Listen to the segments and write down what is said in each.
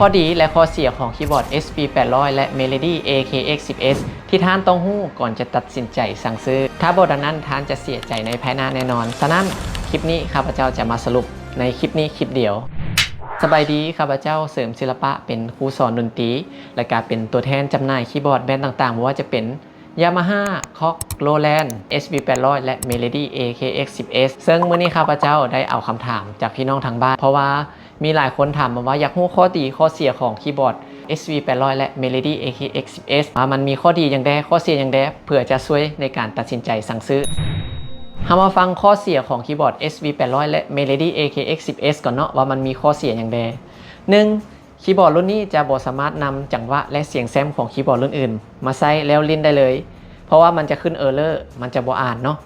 ຂໍ້ດີ ແລະ ຂໍ້ເສຍຂອງຄີບອດ ເອສ ບີ ແປດຮ້ອຍ ແລະ Melody ເອ ເຄ ເອັກ ສິບເອັດ ທີ່ທ່ານຕ້ອງຮູ້ກ່ອນຈະຕັດສິນໃຈສັ່ງຊື້. ຖ້າບໍ່ດັ່ງນັ້ນ, ທ່ານຈະເສຍໃຈໃນພາຍໜ້າແນ່ນອນ. ສະນັ້ນ, ຄລິບນີ້ຂ້າພະເຈົ້າຈະມາສະຫຼຸບໃນຄລິບນີ້ຄລິບດຽວ. ສະບາຍດີ, ຂ້າພະເຈົ້າເສີມສິລະປະ, ເປັນຄູສອນດົນຕີ ແລະ ກະເປັນຕົວແທນຈຳໜ່າຍຄີບອດແບຣນຕ່າງໆ, ບໍ່ວ່າຈະເປັນ Yamaha, Korg, Roland, ເອສ ບີ ແປດຮ້ອຍ ແລະ Melody ເອ ເຄ ເອັກ ສິບເອັດ. ເຊິ່ງມື້ນີ້ຂ້າພະເຈົ້າໄດ້ເອົາຄຳຖາມຈາກພີ່ນ້ອງທາງບ້ານ, ເພາະວ່າມີຫຼາຍຄົນຖາມມາວ່າ ຢາກຮູ້ຂໍ້ດີຂໍ້ເສຍຂອງຄີບອດ ເອສ ບີ ແປດຮ້ອຍ ແລະ Melody ເອ ເຄ ເອັກ ສິບເອັດ ວ່າມັນມີຂໍ້ດີຫຍັງແດ່, ຂໍ້ເສຍຫຍັງແດ່, ເພື່ອຈະຊ່ວຍໃນການຕັດສິນໃຈສັ່ງຊື້. ເຮົາມາຟັງຂໍ້ເສຍຂອງຄີບອດ ເອສ ບີ ແປດຮ້ອຍ ແລະ Melody ເອ ເຄ ເອັກ ສິບເອັດ ກ່ອນເນາະ, ວ່າມັນມີຂໍ້ເສຍຫຍັງແດ່. ໜຶ່ງ, ຄີບອດລຸ້ນນີ້ຈະບໍ່ສາມາດນຳຈັງຫວະ ແລະ ສຽງແຊມຂອງຄີບອດລຸ້ນອື່ນມາໃຊ້ແລ້ວຫຼິ້ນໄດ້ເລີຍ, ເພາະວ່າມັນຈະຂຶ້ນ error, ມັນຈະບໍ່ອ່ານເນາະ.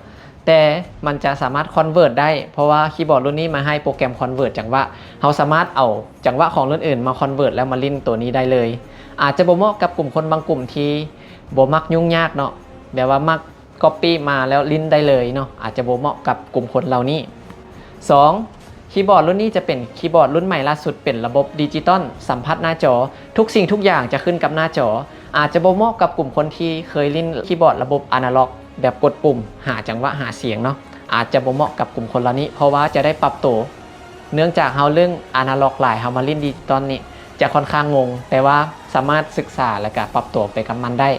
ແຕ່ມັນຈະສາມາດ convert ໄດ້, ເພາະວ່າຄີບອດລຸ້ນນີ້ມາໃຫ້ໂປຣແກຣມ convert ຈັງຫວະ. ເຮົາສາມາດເອົາຈັງຫວະຂອງລຸ້ນອື່ນມາ convert ແລ້ວມາຫຼິ້ນໂຕນີ້ໄດ້ເລີຍ. ອາດຈະບໍ່ເໝາະກັບກຸ່ມຄົນບາງກຸ່ມທີ່ບໍ່ມັກຫຍຸ້ງຍາກເນາະ, ແບບວ່າມັກ copy ມາແລ້ວຫຼິ້ນໄດ້ເລີຍເນາະ, ອາດຈະບໍ່ເໝາະກັບກຸ່ມຄົນເຫຼົ່ານີ້. ສອງ, ຄີບອດລຸ້ນນີ້ຈະເປັນຄີບອດລຸ້ນໃໝ່ລ່າສຸດ, ເປັນລະບົບດິຈິຕອນສຳຜັດໜ້າຈໍ, ທຸກສິ່ງທຸກຢ່າງຈະຂຶ້ນກັບໜ້າຈໍ. ອາດຈະບໍ່ເໝາະກັບກຸ່ມຄົນທີ່ເຄີຍຫຼິ້ນຄີບອດລະບົບອານາລັອກ ແບບກົດປຸ່ມຫາຈັງຫວະຫາສຽງເນາະ, ອາດຈະບໍ່ເໝາະກັບກຸ່ມຄົນເຫຼົ່ານີ້, ເພາະວ່າຈະໄດ້ປັບໂຕ. ເນື່ອງຈາກເຮົາເລື່ອງອານາລັອກຫຼາຍ, ເຮົາມາຫຼິ້ນດິຈິຕອນນີ້ຈະຄ່ອນຂ້າງງົງ, ແຕ່ວ່າສາມາດສຶກສາ ແລະ ກະປັບໂຕໄປກັບມັນໄດ້.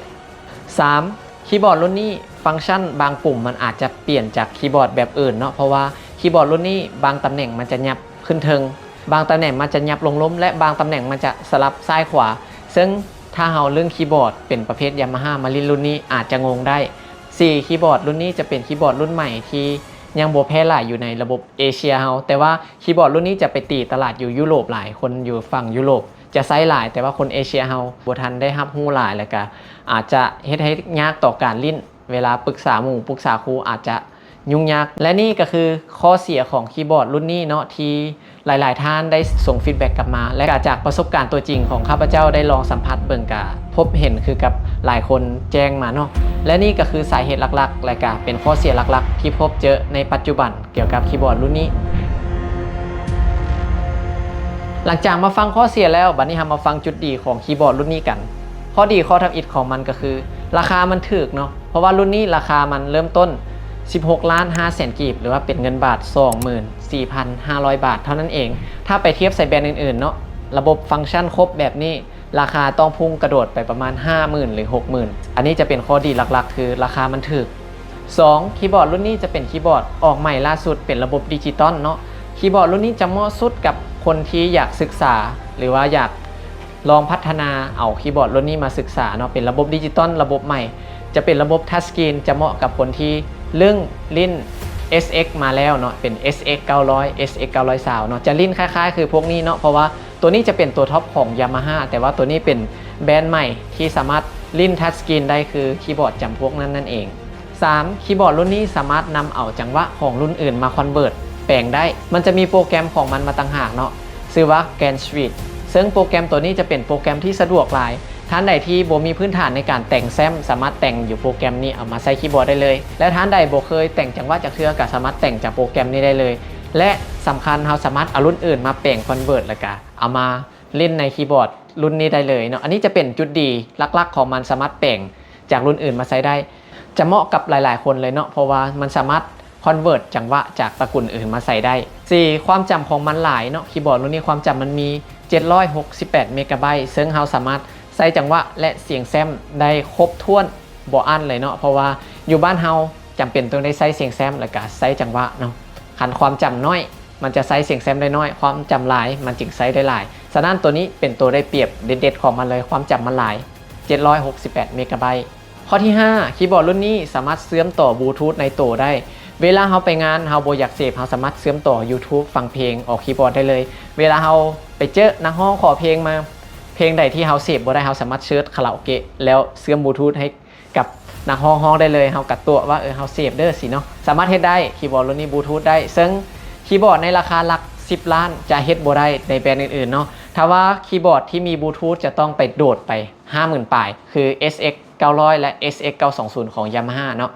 ສາມ, ຄີບອດລຸ້ນນີ້ຟັງຊັນບາງປຸ່ມມັນອາດຈະປ່ຽນຈາກຄີບອດແບບອື່ນເນາະ, ເພາະວ່າຄີບອດລຸ້ນນີ້ບາງຕຳແໜ່ງມັນຈະຫຍັບຂຶ້ນເທິງ, ບາງຕຳແໜ່ງມັນຈະຫຍັບລົງລຸ່ມ ແລະ ບາງຕຳແໜ່ງມັນຈະສະຫຼັບຊ້າຍຂວາ. ເຊິ່ງຖ້າເຮົາລຶ້ງຄີບອດເປັນປະເພດ Yamaha ມາຫຼິ້ນລຸ້ນນີ້ອາດຈະງົງໄດ້. ສີ່, ຄີບອດລຸ້ນນີ້ຈະເປັນຄີບອດລຸ້ນໃໝ່ທີ່ຍັງບໍ່ແຜ່ຫຼາຍຢູ່ໃນລະບົບເອເຊຍເຮົາ, ແຕ່ວ່າຄີບອດລຸ້ນນີ້ຈະໄປຕີຕະຫຼາດຢູ່ຢູໂຣບຫຼາຍ, ຄົນຢູ່ຝັ່ງຢູໂຣບ ຈະໃຊ້ຫຼາຍ, ແຕ່ວ່າຄົນເອເຊຍເຮົາບໍ່ທັນໄດ້ຮັບຮູ້ຫຼາຍ, ແລ້ວກະອາດຈະເຮັດໃຫ້ຍາກຕໍ່ການຫຼິ້ນ, ເວລາປຶກສາໝູ່ ປຶກສາຄູອາດຈະຫຍຸ້ງຍາກ. ແລະ ນີ້ກໍຄືຂໍ້ເສຍຂອງຄີບອດລຸ້ນນີ້ເນາະ ທີ່ຫຼາຍໆທ່ານໄດ້ສົ່ງ feedback ກັບມາ, ແລະ ກະຈາກປະສົບການຕົວຈິງຂອງຂ້າພະເຈົ້າໄດ້ລອງສຳຜັດເບິ່ງ, ກະພົບເຫັນຄືກັບຫຼາຍຄົນແຈ້ງມາເນາະ. ແລະ ນີ້ກໍຄືສາເຫດຫຼັກໆ ແລະ ກະເປັນຂໍ້ເສຍຫຼັກໆທີ່ພົບເຈີໃນປັດຈຸບັນ ກ່ຽວກັບຄີບອດລຸ້ນນີ້. ຫຼັງຈາກມາຟັງຂໍ້ເສຍແລ້ວ, ບັດນີ້ເຮົາມາຟັງຈຸດດີຂອງຄີບອດລຸ້ນນີ້ກັນ. ຂໍ້ດີຂໍ້ທຳອິດຂອງມັນກໍຄື ລາຄາມັນຖືກເນາະ, ເພາະວ່າລຸ້ນນີ້ລາຄາມັນເລີ່ມຕົ້ນສິບຫົກລ້ານຫ້າແສນກີບ ຫຼືວ່າເປັນເງິນບາດສອງໝື່ນສີ່ພັນຫ້າຮ້ອຍບາດເທົ່ານັ້ນເອງ. ຖ້າໄປທຽບໃສ່ແບຣນອື່ນໆເນາະ, ລະບົບຟັງຊັນຄົບແບບນີ້ ລາຄາຕ້ອງພຸ່ງກະໂດດໄປປະມານຫ້າໝື່ນ ຫຼື ຫົກໝື່ນ. ອັນນີ້ຈະເປັນຂໍ້ດີຫຼັກໆ ຄືລາຄາມັນຖືກ. ສອງ, ຄີບອດລຸ້ນນີ້ຈະເປັນຄີບອດອອກໃໝ່ລ່າສຸດ ເປັນລະບົບດິຈິຕອນເນາະ. ຄີບອດລຸ້ນນີ້ຈະເໝາະສຸດກັບຄົນທີ່ຢາກສຶກສາ ຫຼືວ່າຢາກລອງພັດທະນາເອົາຄີບອດລຸ້ນນີ້ມາສຶກສາເນາະ, ເປັນລະບົບດິຈິຕອນລະບົບໃໝ່, ຈະເປັນລະບົບທັດສະກຣີນ, ຈະເໝາະກັບຄົນທີ່ລຶ້ງຫຼິ້ນ ເອສເອັກ ມາແລ້ວເນາະ, ເປັນ ເອສເອັກ ເກົ້າຮ້ອຍ ເອສເອັກ ເກົ້າຮ້ອຍຊາວເນາະ, ຈະຫຼິ້ນຄ້າຍໆຄືພວກນີ້ເນາະ, ເພາະວ່າ ໂຕນີ້ຈະເປັນຕົວທັອບຂອງ Yamaha ແຕ່ວ່າໂຕນີ້ເປັນແບຣນໃໝ່ທີ່ສາມາດຫຼິ້ນທັດສະກຣີນໄດ້ ຄືຄີບອດຈຳພວກນັ້ນນັ້ນເອງ. ສາມ, ຄີບອດລຸ້ນນີ້ສາມາດນຳເອົາຈັງຫວະຂອງລຸ້ນອື່ນມາ convert ແປງໄດ້. ມັນຈະມີໂປຣແກຣມຂອງມັນມາຕ່າງຫາກເນາະ, ຊື່ວ່າ Grand Switch, ເຊິ່ງໂປຣແກຣມໂຕນີ້ຈະເປັນໂປຣແກຣມທີ່ສະດວກຫຼາຍ. ທ່ານໃດທີ່ບໍ່ມີພື້ນຖານໃນການແຕ່ງແຊມ ສາມາດແຕ່ງຢູ່ໂປຣແກຣມນີ້ເອົາມາໃສ່ຄີບອດໄດ້ເລີຍ, ແລະ ທ່ານໃດບໍ່ເຄີຍແຕ່ງຈັງຫວະຈັກເທື່ອ ກໍສາມາດແຕ່ງຈາກໂປຣແກຣມນີ້ໄດ້ເລີຍ. ແລະ ສຳຄັນ ເຮົາສາມາດເອົາລຸ້ນອື່ນມາແປງ convert ແລ້ວກະ ເອົາມາຫຼິ້ນໃນຄີບອດລຸ້ນນີ້ໄດ້ເລີຍເນາະ. ອັນນີ້ຈະເປັນຈຸດດີຫຼັກໆຂອງມັນ, ສາມາດແປງຈາກລຸ້ນອື່ນມາໃຊ້ໄດ້. ຈະເໝາະກັບຫຼາຍໆຄົນເລີຍເນາະ, ເພາະວ່າມັນສາມາດ convert ຈັງຫວະຈາກຕະກຸນອື່ນມາໃຊ້ໄດ້. ສີ່, ຄວາມຈຳຂອງມັນຫຼາຍເນາະ. ຄີບອດລຸ້ນນີ້ຄວາມຈຳມັນມີເຈັດຮ້ອຍຫົກສິບແປດເມກາໄບ, ເຊິ່ງເຮົາສາມາດໃຊ້ຈັງຫວະ ແລະ ສຽງແຊມໄດ້ຄົບຖ້ວນບໍ່ອັ້ນເລີຍເນາະ, ເພາະວ່າຢູ່ບ້ານເຮົາຈຳເປັນຕ້ອງໄດ້ໃຊ້ສຽງແຊມ ແລ້ວກະໃຊ້ຈັງຫວະເນາະ. ຄັນຄວາມຈຳນ້ອຍ ມັນຈະໃຊ້ສຽງແຊມໄດ້ໜ້ອຍ, ຄວາມຈຳຫຼາຍ ມັນຈຶ່ງໃຊ້ໄດ້ຫຼາຍ. ສະນັ້ນ ໂຕນີ້ເປັນໂຕໄດ້ປຽບເດັດໆຂອງມັນເລີຍ, ຄວາມຈຳມັນຫຼາຍ ເຈັດຮ້ອຍຫົກສິບແປດເມກາໄບ. ຂໍ້ທີຫ້າ, ຄີບອດລຸ້ນນີ້ສາມາດເຊື່ອມຕໍ່ບລູທູດໃນໂຕໄດ້. ເວລາເຮົາໄປງານ ເຮົາບໍ່ຢາກເສບ, ເຮົາສາມາດເຊື່ອມຕໍ່ YouTube ຟັງເພງອອກຄີບອດໄດ້ເລີຍ. ເວລາເຮົາໄປເຈີນັກຮ້ອງຂໍເພງມາ, ເພງໃດທີ່ເຮົາເສບບໍ່ໄດ້, ເຮົາສາມາດເຊີດຄາຣາໂອເກະ ແລ້ວເຊື່ອມບລູທູດໃຫ້ ກັບນັກຮ້ອງຮ້ອງໄດ້ເລີຍ, ເຮົາກະຕົວະວ່າ ເອີ ເຮົາເສບເດີຊີ້ເນາະ. ສາມາດເຮັດໄດ້, ຄີບອດລຸ້ນນີ້ບລູທູດໄດ້, ເຊິ່ງຄີບອດໃນລາຄາຫຼັກສິບລ້ານຈະເຮັດບໍ່ໄດ້ໃນແບຣນອື່ນໆເນາະ. ຖ້າວ່າຄີບອດທີ່ມີບລູທູດຈະຕ້ອງໄປໂດດໄປຫ້າໝື່ນປາຍ, ຄື ເອສເອັກ ເກົ້າຮ້ອຍ ແລະ ເອສເອັກ ເກົ້າສອງສູນ ຂອງ Yamaha ເນາະ,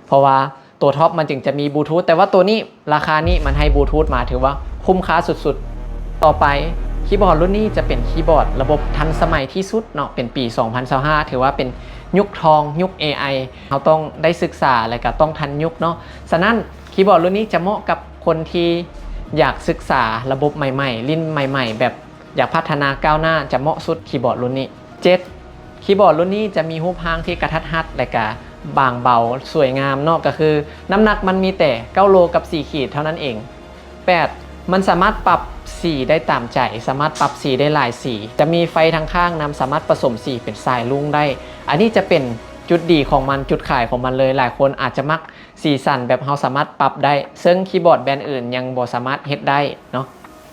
ເພາະວ່າ ຕົວທັອບມັນຈຶ່ງຈະມີບລູທູດ, ແຕ່ວ່າໂຕນີ້ ລາຄານີ້ມັນໃຫ້ບລູທູດມາ ຖືວ່າຄຸ້ມຄ່າສຸດໆ. ຕໍ່ໄປ ຄີບອດລຸ້ນນີ້ຈະເປັນຄີບອດລະບົບທັນສະໄໝທີ່ສຸດເນາະ, ເປັນປີສອງພັນຊາວຫ້າ ຖືວ່າເປັນຍຸກທອງ, ຍຸກ ເອໄອ. ເຮົາຕ້ອງໄດ້ສຶກສາ ແລະກະຕ້ອງທັນຍຸກເນາະ. ສະນັ້ນ ຄີບອດລຸ້ນນີ້ຈະເໝາະກັບຄົນທີ່ຢາກສຶກສາລະບົບໃໝ່ໆ, ຫຼິ້ນໃໝ່ໆ, ແບບຢາກພັດທະນາກ້າວໜ້າ, ຈະເໝາະສຸດຄີບອດລຸ້ນນີ້. ເຈັດ ຄີບອດລຸ້ນນີ້ຈະມີຮູບຮ່າງທີ່ກະທັດຮັດ ແລະກະບາງເບົາ, ສວຍງາມເນາະ, ກະຄືນ້ຳໜັກມັນມີແຕ່ເກົ້າໂລກັບສີ່ຂີດເທົ່ານັ້ນເອງ. ແປດ ມັນສາມາດປັບສີໄດ້ຕາມໃຈ, ສາມາດປັບສີໄດ້ຫຼາຍສີ, ຈະມີໄຟທາງຂ້າງນຳ, ສາມາດປະສົມສີເປັນສາຍລຸ້ງໄດ້. ອັນນີ້ຈະເປັນຈຸດດີຂອງມັນ, ຈຸດຂາຍຂອງມັນເລີຍ. ຫຼາຍຄົນອາດຈະມັກສີສັນແບບເຮົາສາມາດປັບໄດ້, ເຊິ່ງຄີບອດແບຣນອື່ນຍັງບໍ່ສາມາດເຮັດໄດ້ເນາະ.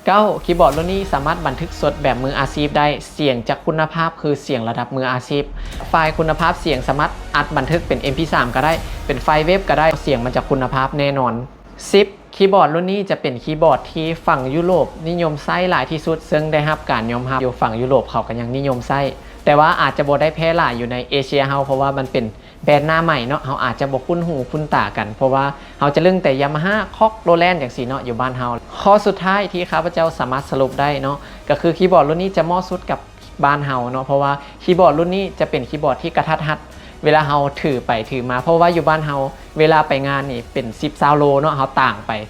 ເກົ້າ ຄີບອດລຸ້ນນີ້ສາມາດບັນທຶກສົດແບບມືອາຊີບໄດ້, ສຽງຈະຄຸນນະພາບຄືສຽງລະດັບມືອາຊີບ. ຝ່າຍຄຸນນະພາບສຽງສາມາດອັດບັນທຶກເປັນເອັມພີສາມກະໄດ້, ເປັນໄຟລ໌ເວບກະໄດ້, ສຽງມັນຈະຄຸນນະພາບແນ່ນອນ. ສິບ ຄີບອດລຸ້ນນີ້ຈະເປັນຄີບອດທີ່ຝັ່ງຢູໂຣບນິຍົມໃຊ້ຫຼາຍທີ່ສຸດ, ເຊິ່ງໄດ້ຮັບການຍອມຮັບຢູ່ຝັ່ງຢູໂຣບ, ເຂົາກະຍັງນິຍົມໃຊ້, ແຕ່ວ່າອາດຈະບໍ່ໄດ້ແຜ່ຫຼາຍຢູ່ໃນເອເຊຍເຮົາ, ເພາະວ່າມັນເປັນແບຣນໜ້າໃໝ່ເນາະ, ເຮົາອາດຈະບໍ່ຄຸ້ນຫູຄຸ້ນຕາກັນ, ເພາະວ່າເຮົາຈະລຶ້ງແຕ່ Yamaha, Korg, Roland ຈັ່ງຊີ້ເນາະ ຢູ່ບ້ານເຮົາ. ຂໍ້ສຸດທ້າຍທີ່ຂ້າພະເຈົ້າສາມາດສະຫຼຸບໄດ້ເນາະ, ກະຄືຄີບອດລຸ້ນນີ້ຈະເໝາະສຸດກັບ ບ້ານເຮົາເນາະ, ເພາະວ່າຄີບອດລຸ້ນນີ້ຈະເປັນຄີບອດທີ່ກະທັດຮັດ ເວລາເຮົາຖືໄປຖືມາ, ເພາະວ່າຢູ່ບ້ານເຮົາເວລາໄປງານນີ້ເປັນສິບ ຊາວໂລເນາະ, ເຮົາຕາງໄປ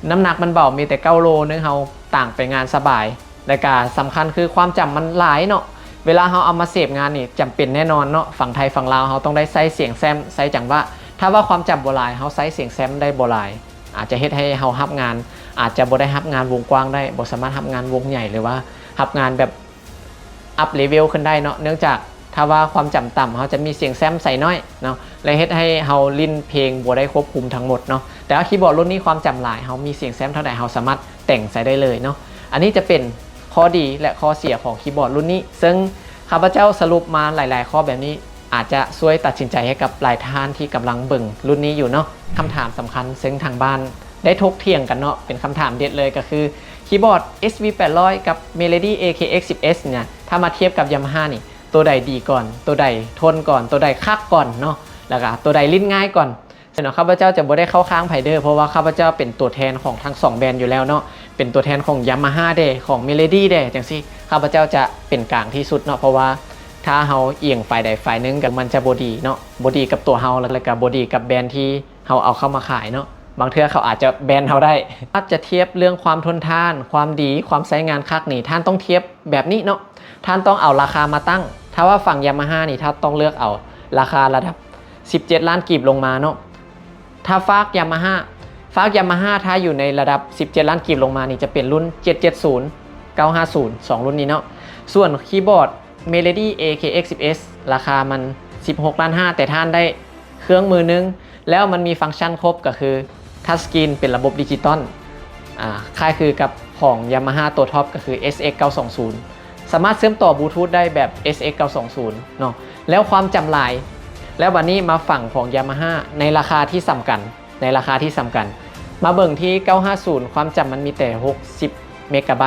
ນ້ຳໜັກມັນເບົາ, ມີແຕ່ເກົ້າໂລໜຶ່ງ, ເຮົາຕາງໄປງານສະບາຍ, ແລະກະສຳຄັນຄືຄວາມຈຳມັນຫຼາຍເນາະ. ເວລາເຮົາເອົາມາເສບງານນີ້ ຈຳເປັນແນ່ນອນເນາະ, ຝັ່ງໄທຝັ່ງລາວເຮົາຕ້ອງໄດ້ໃຊ້ສຽງແຊມ, ໃຊ້ຈັງຫວະ. ຖ້າວ່າຄວາມຈຳບໍ່ຫຼາຍ, ເຮົາໃຊ້ສຽງແຊມໄດ້ບໍ່ຫຼາຍ, ອາດຈະເຮັດໃຫ້ເຮົາຮັບງານ ອາດຈະບໍ່ໄດ້ຮັບງານວົງກວ້າງໄດ້, ບໍ່ສາມາດຮັບງານວົງໃຫຍ່ ຫຼືວ່າຮັບງານແບບ up level ຂຶ້ນໄດ້ເນາະ, ເນື່ອງຈາກຖ້າວ່າຄວາມຈຳຕ່ຳ ເຮົາຈະມີສຽງແຊມໃສ່ໜ້ອຍເນາະ ແລະເຮັດໃຫ້ເຮົາຫຼິ້ນເພງບໍ່ໄດ້ຄວບຄຸມທັງໝົດເນາະ. ແຕ່ວ່າຄີບອດລຸ້ນນີ້ຄວາມຈຳຫຼາຍ, ເຮົາມີສຽງແຊມເທົ່າໃດ ເຮົາສາມາດແຕ່ງໃສ່ໄດ້ເລີຍເນາະ. ອັນນີ້ຈະເປັນຂໍ້ດີ ແລະ ຂໍ້ເສຍຂອງຄີບອດລຸ້ນນີ້, ເຊິ່ງຂ້າພະເຈົ້າສະຫຼຸບມາຫຼາຍໆຂໍ້ແບບນີ້ ອາດຈະຊ່ວຍຕັດສິນໃຈໃຫ້ກັບຫຼາຍທ່ານທີ່ກຳລັງເບິ່ງລຸ້ນນີ້ຢູ່ເນາະ. ຄຳຖາມສຳຄັນເຊິ່ງທາງບ້ານໄດ້ຖົກຖຽງກັນເນາະ, ເປັນຄຳຖາມເດັດເລີຍ, ກະຄືຄີບອດ ເອສ ວີ ແປດຮ້ອຍ ກັບ Melody ເອ ເຄ ເອັກ ສິບເອັດ ນີ້ ຖ້າມາທຽບກັບ Yamaha ນີ້ ໂຕໃດດີກ່ອນ, ໂຕໃດທົນກ່ອນ, ໂຕໃດຄັກກ່ອນເນາະ, ແລ້ວກະໂຕໃດຫຼິ້ນງ່າຍກ່ອນ? ເນາະ, ຂ້າພະເຈົ້າຈະບໍ່ໄດ້ເຂົ້າຂ້າງໃຜເດີ້, ເພາະວ່າຂ້າພະເຈົ້າເປັນຕົວແທນຂອງທັງສອງແບຣນຢູ່ແລ້ວເນາະ, ເປັນຕົວແທນຂອງ Yamaha ແດ່, ຂອງ Melody ແດ່ ຈັ່ງຊີ້, ຂ້າພະເຈົ້າຈະເປັນກາງທີ່ສຸດເນາະ, ເພາະວ່າຖ້າເຮົາອຽງຝ່າຍໃດຝ່າຍໜຶ່ງ ກະມັນຈະບໍ່ດີເນາະ, ບໍ່ດີກັບຕົວເຮົາ ແລ້ວກະບໍ່ດີກັບແບຣນທີ່ເຮົາເອົາເຂົ້າມາຂາຍເນາະ. ບາງເທື່ອເຂົາອາດຈະແບນເຮົາໄດ້. ຖ້າຈະທຽບເລື່ອງຄວາມທົນທານ, ຄວາມດີ, ຄວາມໃຊ້ງານຄັກນີ້ ທ່ານຕ້ອງທຽບແບບນີ້ເນາະ, ທ່ານຕ້ອງເອົາລາຄາມາຕັ້ງ. ຖ້າວ່າຝັ່ງ Yamaha ນີ້ ທ່ານຕ້ອງເລືອກເອົາລາຄາລະດັບ ສິບເຈັດລ້ານກີບລົງມາເນາະ. ຖ້າຟາກ Yamaha ຟາກ Yamaha ຖ້າຢູ່ໃນລະດັບ ສິບເຈັດລ້ານກີບລົງມານີ້ ຈະເປັນລຸ້ນ ເຈັດເຈັດສູນ ເກົ້າຫ້າສູນ ສອງລຸ້ນນີ້ເນາະ. ສ່ວນຄີບອດ Melody ເອ ເຄ ເອັກ ສິບເອັດ ລາຄາມັນ ສິບຫົກລ້ານຫ້າ ແຕ່ທ່ານໄດ້ເຄື່ອງມືໜຶ່ງ ແລ້ວມັນມີຟັງຊັນຄົບ ກະຄື touch screen ເປັນລະບົບດິຈິຕອນ ອາ ຄ້າຍຄືກັບຂອງ Yamaha ຕົວທັອບ ກະຄື ເອສເອັກ ເກົ້າສອງສູນ ສາມາດເຊື່ອມຕໍ່ບລູທູດໄດ້ແບບ ເອສເອັກ ເກົ້າສອງສູນເນາະ. ແລ້ວຄວາມຈຳຫຼາຍ, ແລ້ວບາດນີ້ມາຝັ່ງຂອງ Yamaha ໃນລາຄາທີ່ສ່ຳກັນ, ໃນລາຄາທີ່ສ່ຳກັນ ມາເບິ່ງທີ່ ເກົ້າຫ້າສູນ ຄວາມຈຳມັນມີແຕ່ ຫົກສິບເມກາໄບ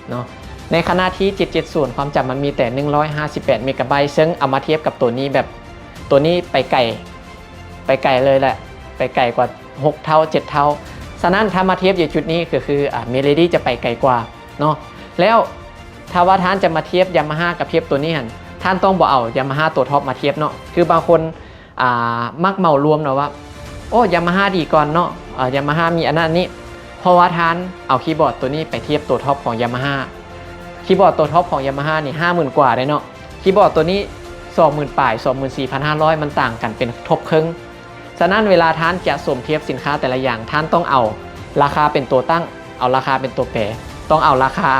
ເນາະ, ໃນຂະນະທີ່ ເຈັດເຈັດສູນ ຄວາມຈຳມັນມີແຕ່ ໜຶ່ງຮ້ອຍຫ້າສິບແປດເມກາໄບ, ເຊິ່ງເອົາມາທຽບກັບຕົວນີ້ແບບ ຕົວນີ້ໄປໄກ ໄປໄກເລີຍແຫຼະ, ໄປໄກກວ່າ ຫົກເທົ່າ ເຈັດເທົ່າ. ສະນັ້ນ ຖ້າມາທຽບຢູ່ຈຸດນີ້ ກະຄື ອາ Melody ຈະໄປໄກກວ່າເນາະ. ແລ້ວຖ້າວ່າທ່ານຈະມາທຽບ Yamaha ກັບທຽບຕົວນີ້ຫັ້ນ, ທ່ານຕ້ອງບໍ່ເອົາ Yamaha ຕົວທັອບມາທຽບເນາະ. ຄືບາງຄົນ ອາ ມັກເໝົາລວມເນາະວ່າ ໂອ້ Yamaha ດີກ່ອນເນາະ, ອາ Yamaha ມີອັນນັ້ນອັນນີ້, ເພາະວ່າທ່ານເອົາຄີບອດຕົວນີ້ໄປທຽບຕົວທັອບຂອງ Yamaha. ຄີບອດຕົວທັອບຂອງ Yamaha ນີ້ ຫ້າໝື່ນກວ່າເດ້ເນາະ, ຄີບອດຕົວນີ້ ສອງໝື່ນປາຍ ສອງໝື່ນສີ່ພັນຫ້າຮ້ອຍ ມັນຕ່າງກັນເປັນທົບເຄິ່ງ. ສະນັ້ນ ເວລາທ່ານຈະສົມທຽບສິນຄ້າແຕ່ລະຢ່າງ, ທ່ານຕ້ອງເອົາລາຄາເປັນຕົວຕັ້ງ, ເອົາລາຄາເປັນຕົວແປ, ຕ້ອງເອົາລາຄາ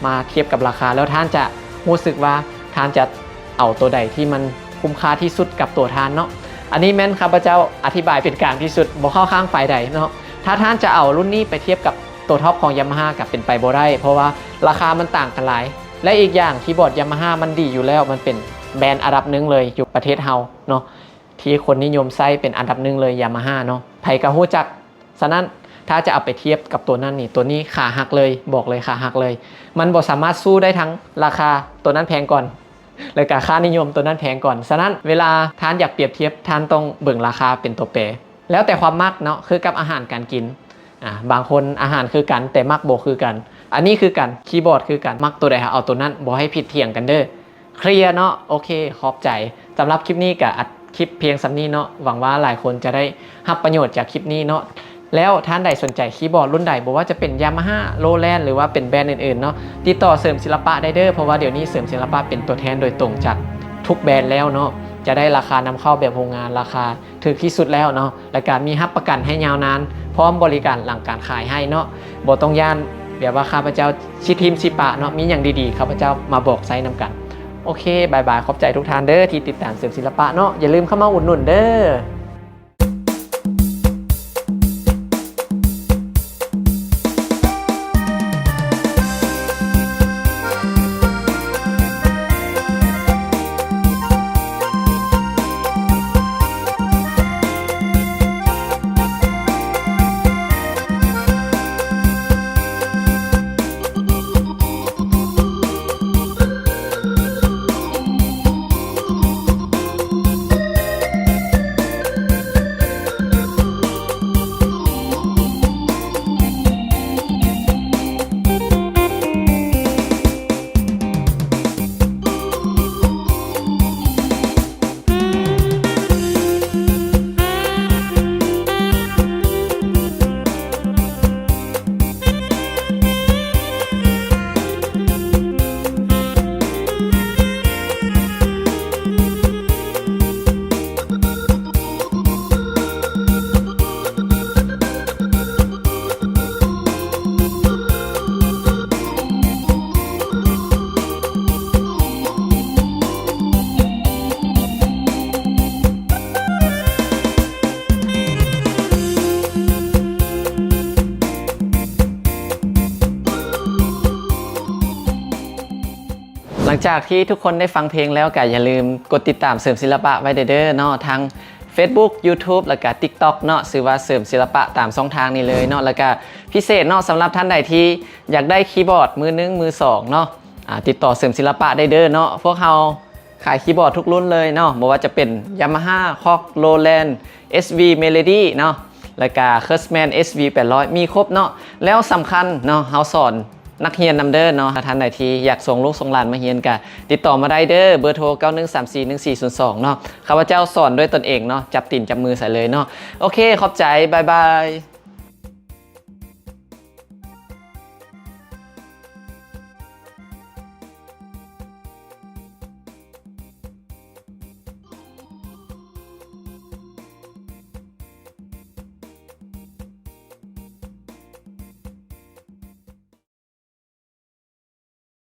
ມາທຽບກັບລາຄາ, ແລ້ວທ່ານຈະຮູ້ສຶກວ່າທ່ານຈະເອົາຕົວໃດທີ່ມັນຄຸ້ມຄ່າທີ່ສຸດກັບຕົວທ່ານເນາະ. ອັນນີ້ແມ່ນຂ້າພະເຈົ້າອະທິບາຍເປັນກາງທີ່ສຸດ, ບໍ່ເຂົ້າຂ້າງຝ່າຍໃດເນາະ. ຖ້າທ່ານຈະເອົາລຸ້ນນີ້ໄປທຽບກັບຕົວທັອບຂອງ Yamaha ກະເປັນໄປບໍ່ໄດ້, ເພາະວ່າລາຄາມັນຕ່າງກັນຫຼາຍ. ແລະ ອີກຢ່າງ ຄີບອດ Yamaha ມັນດີຢູ່ແລ້ວ, ມັນເປັນແບຣນອັນດັບໜຶ່ງເລີຍຢູ່ປະເທດເຮົາເນາະ. ທີ່ຄົນນິຍົມໃຊ້ເປັນອັນດັບໜຶ່ງເລີຍ Yamaha ເນາະ, ໃຜກະຮູ້ຈັກ. ສະນັ້ນ ຖ້າຈະເອົາໄປທຽບກັບຕົວນັ້ນນີ້ ຕົວນີ້ຂາຫັກເລີຍ, ບອກເລີຍຂາຫັກເລີຍ. ມັນບໍ່ສາມາດສູ້ໄດ້ທັງລາຄາຕົວນັ້ນແພງກ່ອນ ແລະກະຄ່ານິຍົມຕົວນັ້ນແພງກ່ອນ. ສະນັ້ນ ເວລາທ່ານຢາກປຽບທຽບ ທ່ານຕ້ອງເບິ່ງລາຄາເປັນຕົວແປ. ແລ້ວແຕ່ຄວາມມັກເນາະ, ຄືກັບອາຫານການກິນ. ອາ ບາງຄົນອາຫານຄືກັນ ແຕ່ມັກບໍ່ຄືກັນ. ອັນນີ້ຄືກັນ ຄີບອດຄືກັນ ມັກໂຕໃດເຮົາເອົາໂຕນັ້ນ ບໍ່ໃຫ້ຜິດຖຽງກັນເດີ້. ເຄລຍເນາະ. ໂອເຄ ຂອບໃຈ. ສຳລັບຄລິບນີ້ກະອັດຄລິບພຽງສ່ຳນີ້ເນາະ. ຫວັງວ່າຫຼາຍຄົນຈະໄດ້ຮັບປະໂຫຍດຈາກຄລິບນີ້ເນາະ. ແລ້ວທ່ານໃດສົນໃຈຄີບອດລຸ້ນໃດ ບໍ່ວ່າຈະເປັນ Yamaha, Roland ຫຼືວ່າເປັນແບຣນອື່ນໆເນາະ ຕິດຕໍ່ເສີມສິລະປະໄດ້ເດີ້ ເພາະວ່າດຽວນີ້ເສີມສິລະປະເປັນຕົວແທນໂດຍຕົງຈາກທຸກແບຣນແລ້ວເນາະ. ຈະໄດ້ລາຄານຳເຂົ້າແບບໂຮງງານ ລາຄາຖືກທີ່ສຸດແລ້ວເນາະ ແລ້ວກະມີຮັບປະກັນໃຫ້ຍາວນານ ພ້ອມບໍລິການຫຼັງການຂາຍໃຫ້ເນາະ. ບໍ່ຕ້ອງຢ້ານແບບວ່າຂ້າພະເຈົ້າຊິຖິ້ມຊິປະເນາະ. ມີຫຍັງດີໆ ຂ້າພະເຈົ້າມາບອກໃຊ້ນຳກັນ. ໂອເຄ ບາຍບາຍ. ຂອບໃຈທຸກທ່ານເດີ້ທີ່ຕິດຕາມເສີມສິລະປະເນາະ. ຢ່າລືມເຂົ້າມາອຸດໜູນເດີ້. ຫຼັງຈາກທີ່ທຸກຄົນໄດ້ຟັງເພງແລ້ວ ກໍຢ່າລືມກົດຕິດຕາມເສີມສິລະປະໄວ້ເດີ້ເນາະ ທາງ Facebook YouTube ແລ້ວກະ TikTok ເນາະ ຊື່ວ່າເສີມສິລະປະຕາມຊ່ອງທາງນີ້ເລີຍເນາະ. ແລ້ວກະພິເສດເນາະ ສຳລັບທ່ານໃດທີ່ຢາກໄດ້ຄີບອດມືໜຶ່ງ ມືສອງເນາະ ອາ ຕິດຕໍ່ເສີມສິລະປະໄດ້ເດີ້ເນາະ. ພວກເຮົາຂາຍຄີບອດທຸກລຸ້ນເລີຍເນາະ ບໍ່ວ່າຈະເປັນ Yamaha, Korg, Roland, ເອສ ວີ Melody ເນາະ ແລ້ວກະ Kurtzman ເອສ ວີ ແປດຮ້ອຍ ມີຄົບເນາະ. ແລ້ວສຳຄັນເນາະ ເຮົາສອນ ນັກຮຽນນຳເດີ້ເນາະ. ຖ້າທ່ານໃດທີ່ຢາກສົ່ງລູກສົ່ງຫຼານມາຮຽນກະຕິດຕໍ່ມາໄດ້ເດີ້ ເບີໂທ ເກົ້າໜຶ່ງສາມສີ່ໜຶ່ງສີ່ສູນສອງເນາະ. ຂ້າພະເຈົ້າສອນດ້ວຍຕົນເອງເນາະ ຈັບຕີນຈັບມືໃສ່ເລີຍເນາະ. ໂອເຄ ຂອບໃຈ ບາຍບາຍ.